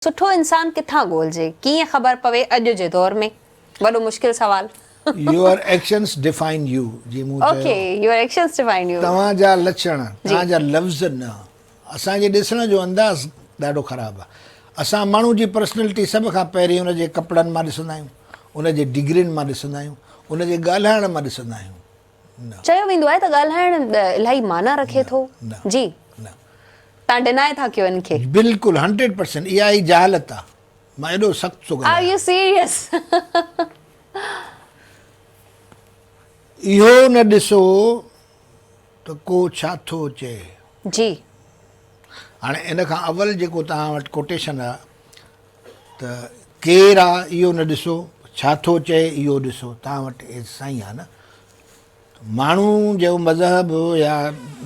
سٺو انسان ڪٿان ڳولجي؟ ڪيئن خبر پوي اڄ جي دور ۾؟ وڏو مشڪل سوال. Your actions define you جي مون چيو. Okay your actions define you. توهان جا لڇڻ، توهان جا لفظ نه. اسان جي ڏسڻ جو انداز ڏاڍو خراب آهي. اسان ماڻهو جي پرسنلٽي سڀ کان پهرين ان جي ڪپڙن مان ڏسندا آهيون، ان جي ڊگرين مان ڏسندا آهيون، ان جي ڳالهائڻ مان ڏسندا آهيون. نه. چيو ويندو آهي ته ڳالهائڻ الاهي معنيٰ رکي ٿو. نه. جي. نه. تان ڊنائي ٿا ڪيو ان کي. بلڪل هنڊريڊ پرسينٽ اها ئي جهالت آ مان ايڏو سخت ٿو ڳالهايان. Are you serious? اهو نه ڏسو ته ڪو ڇا ٿو چئي. جي. هاڻي ان کان اول جيڪو توهان وٽ ڪوٽيشن آ ته ڪير آ اهو نه ڏسو ڇا ٿو چئي اهو ڏسو توهان وٽ سائين آ نه. ماڻهو جو مذهب يا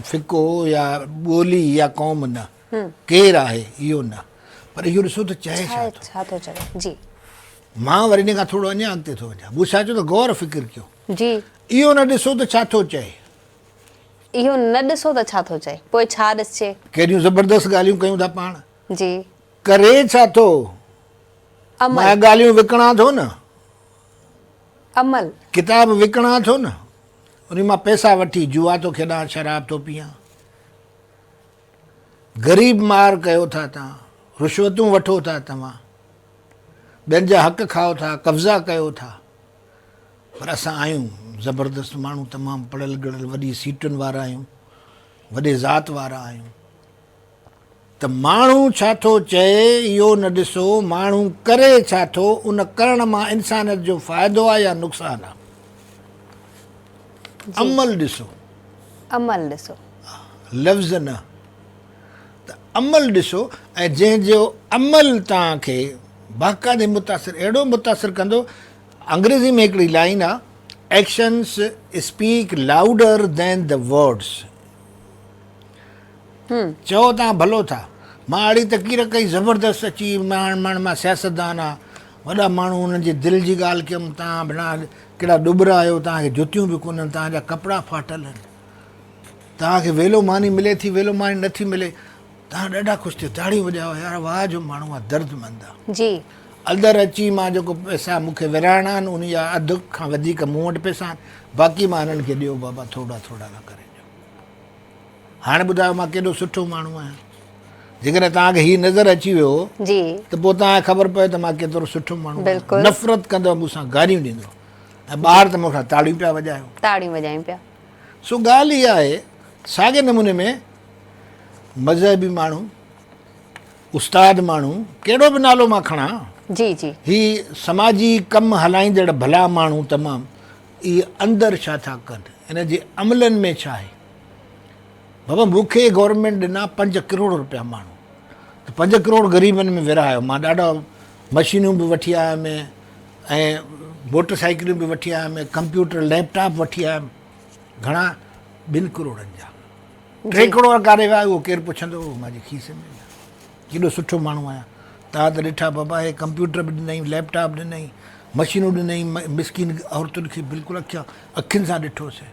فقو يا ٻولي يا قوم نه ڪير آهي اهو نه پر اهو ڏسو ته چئي ڇا ٿو. ڇا ٿو چوي جي. مان وري ان کان ٿورو اڃا اڳتي ٿو وڃان مون ڇا چيو ته غور فڪر ڪيو. جي. اهو نه ڏسو ته ڇا ٿو چئي. اهو نه ڏسو ته ڇا ٿو چئي پوء ڇا ڏسجي. ڪهڙيون زبردست ڳالهيون ڪيون ٿا پاڻ. جي. ڪري ڇا ٿو. عمل. مان ڳالهيون وڪڻان ٿو نه. عمل. ڪتاب وڪڻان ٿو نه، انهي مان پئسا وٺي جوا ٿو کيڏان، شراب ٿو پيئان. غريب مار ڪيو ٿا توهان، رشوتون وٺو ٿا توهان، ٻين جا حق کائو ٿا، قبضا ڪيو ٿا. پر اسان آهيون زبردست ماڻهو، تمام پڙهيل ڳڙهيل، وڏي سيٽن وارا آهيون، وڏي ذات وارا آهيون. ته ماڻهو ڇا ٿو چئي اهو نه ڏسو، ماڻهو ڪري ڇا ٿو، ان ڪرڻ مان انسانيت جو فائدو آهي يا نقصان آهي. عمل ڏسو. عمل ڏسو. لفظ نه ته عمل ڏسو ۽ جنهن جو عمل توهان کي باقاعدي متاثر اهڙو متاثر ڪندو، انگريزي ۾ هڪڙي لائين آهي Actions speak louder than the words. چئو تان ڀلو ٿا. مان اھڙي تقرير ڪئي زبردست اچي ماڻ ماڻ مان سياستدان آ وڏا ماڻھو انھن جي دل جي ڳالھ ڪيم تان ڀيڻا ڪھڙا ڏٻرا آھيو تان کي جتيون به ڪونھن تان جا ڪپڙا ڦاٽل آھن تان کي ويلو ماني ملي ٿي ويلو ماني نٿي ملي تان ڏاڍا خوش ٿيو تاڙيون وڄايو يار واھ جو ماڻھو آ درد مند آ جي. اندر اچي مان جيڪو پئسا مون کي ورهائڻا آهن انهي جا اڌ کان وڌيڪ مون وٽ پئسا آهن باقي مان هنن کي ڏيو بابا ٿورڙا ٿورڙا نه ڪري ڏيو. هاڻ ٻڌايو مان ڪيڏو سٺو ماڻهو آهيان. جيڪڏهن توهان کي هي نظر اچي ويو جي. ته پوء توهان کي خبر پوي ته مان ڪيترو سٺو ماڻهو آهيان. بلڪل. نفرت ڪندؤ مون سان گاريون ڏيندؤ ۽ ٻاهر ته مون کان تاڙيون پيا وڄايو. تاڙيون وڄايون پيا. سو ڳالهه اها آهي ساڳئي نموني ۾ مذهبي ماڻهو، استاد ماڻهو، ڪهڙو به نالو مان کڻان. جي جي. هي سماجي ڪم هلائيندڙ ڀلا ماڻهو تمام اهي اندر ڇا ٿا ڪن، ان جي عملن ۾ ڇا آهي. بابا مون کي گورنمينٽ ڏنا 5 ڪروڙ روپيا ماڻهو ته 5 ڪروڙ غريبن ۾ ورهايو. مان ڏاڍا مشينون به وٺي آيم ۽ موٽر سائيڪلون به وٺي آيم، ڪمپيوٽر ليپ ٽاپ وٺي آيم، گهڻا 2 ڪروڙن جا، 3 ڪروڙ ڪاڏي ويا اهو ڪير پڇندو؟ اهو مانجي کيسي ۾ ويا. ڪيڏو سٺو ماڻهو آهيان. توهان ته ڏٺا بابا هي ڪمپيوٽر به ڏنائين، ليپ ٽاپ ڏنائين، مشينون ڏنائين، مسڪين عورتن کي بلڪل اکين سان ڏٺوسين.